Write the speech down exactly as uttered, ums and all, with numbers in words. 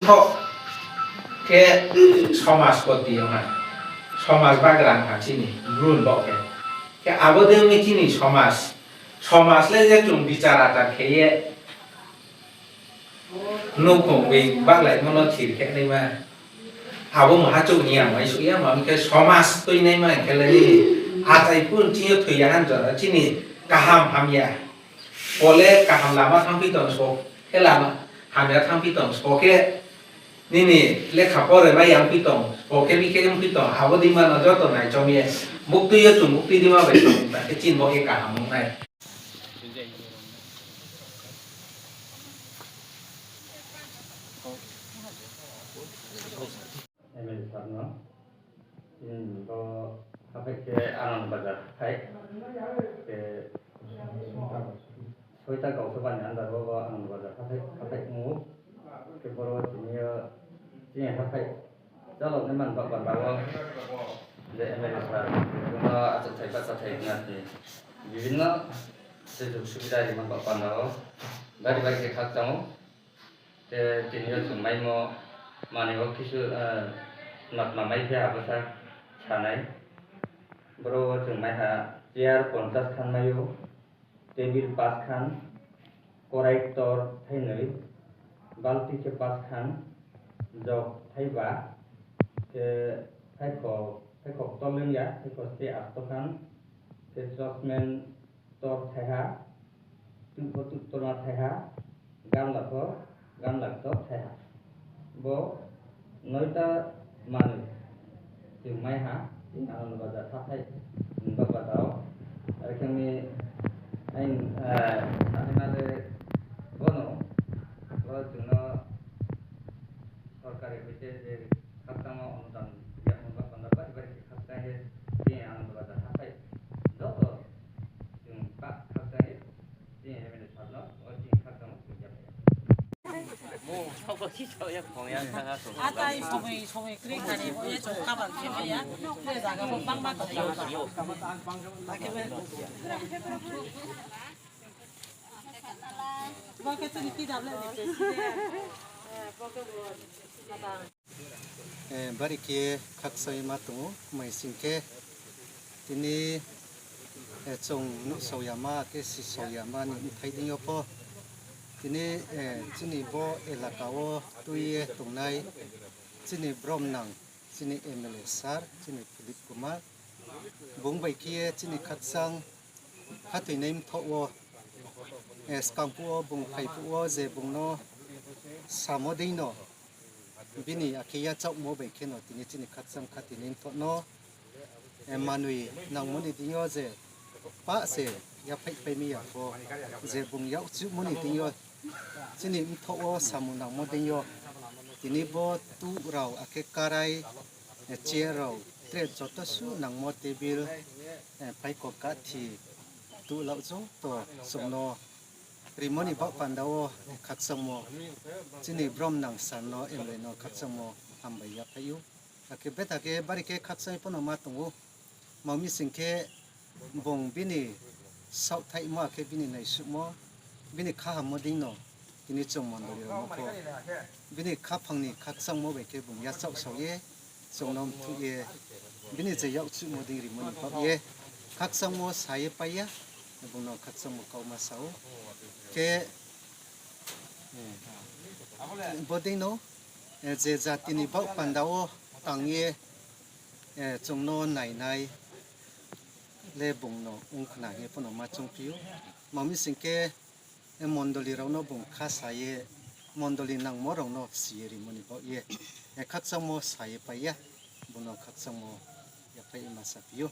Tho khe somajpoti ong ha, somaj bagra ong ha chini Bru ni baoh khe. Khe abo dei ong mi chini somaj, somaj le je chung bichar achar khe ye nouhkhong bini baglaimo no thir khe naima. Abo maha chouh ni ang mai suh ya, ma khe somaj tuinaima hing khe le nini achai phuru chini yo thoi ya han jora chini kaham hamya. Bo le kaham lama thanngphi tong sbo khe lama hamya thanngphi tong sbo khe nini lekha pore mai yangphi tong sbo khe bikhe ongphi tong abo dei ma no joto naichom ye buktui yo chung buktui dima bai tong ta khe chini bo khe kaham ong nai. M L A sir no, chini bo haphai khe Anand Bazar haphai, khe soita Gausabha ni under wo bo Anand Bazar haphai, haphai ong ou. Khe boro tini yo chini haphai chalok nai man baoh panda wo je M L A sir, bung no achouhthai bahchathai hing ya ni bibhinno sujug subida ri man baoh panda wo bari bari khe khakchang ou. Khe tini yo chung maimo manoi wo kisu, eh, tma tma mai khe abo sa sanai. Boro wo chung mai ha chair ponchas khan mai ou, table pas khan, korai ktor thainoi, balti khe pas khan, jog thaiba, khe thaikhok, thaikhok ktor len ya, thaikhok se asto khan, khe chosmen ktor thaiha, tuh pho tuh ktorma thaiha, gamla pho gamla ktor thaiha. Bo noita manoi chung mai ha, chini Anand Bazar haphai ni baoh panda wo. Are khe mi aini, eh, sanaima le bono, bo chung no sorkari hoite je khakchangmo onudan yagmo baoh panda bari bari khe khakchang ye chini Anand Bazar haphai joto chung ba khakchang ye chini M L A sir no o chini khakchangmo chung yaphai ya. Atai somoi somoi kri khani bo ye chung kabang khe ya. Khe zaga bo bangma tong ya. Bo khe chini T W ni president. Eh, bari khe khakchang ye ma tong ou, mai sing khe tini, eh, chung nuhsao yama khe sisao yama ni bthai deing yo pho. Tini, eh, chini bo elaka wo tui ye tongnai chini bromnang, chini M L A sir, chini Philip Kumar, bung bai khe ye chini khakchang khathoinai mthoh wo, eh, skang phuh wo bung phai phuh wo je bung no samo dei no, bini akhe yachaohmo bai khe no tini chini khakchang khathoinai mthoh no, eh, manoi nangmo ni deing yo je pah se yaphaihpai mi ya pho, je bung yakchuhmo ni deing yo, chini mthoh wo samung nangmo deing yo, tini bo tuh rao akhe karai, eh, chair rao, tray joto suh nangmo table, eh, phaikok kathi, tuh lao joto chung no rimo ni baoh panda wo khakchangmo, chini bromnang sir no, M L A no khakchangmo hambai yaphai ou. Akhe betha khe bari khe khakchang ye pho no ma tong ou. Tma mi sing khe bung bini saohthaihmo akhe bini naisuhmo, bini khahammo deing no tini chung mondoli rao no pho bini khaphang ni khakchangmo bai khe bung yachaohsao ye, chung no mthuh ye, bini je yakchuhmo deing rimo ni baoh ye khakchangmo sa ye pai ya, bung no khakchangmo kauma sa ou. Khe, eh, bo deing no, eh, je jati ni baoh panda wo tang ye, eh, chung no nainai le bung no ong khna hing ye pho no ma choungphi ou. Tma mi sing khe, eh, mondoli rao no bung kha sa ye, mondoli nangmo rao no si ye rimo ni baoh ye, eh, khakchangmo sa ye pai ya, bung no khakchangmo yaphai ma saphi ou.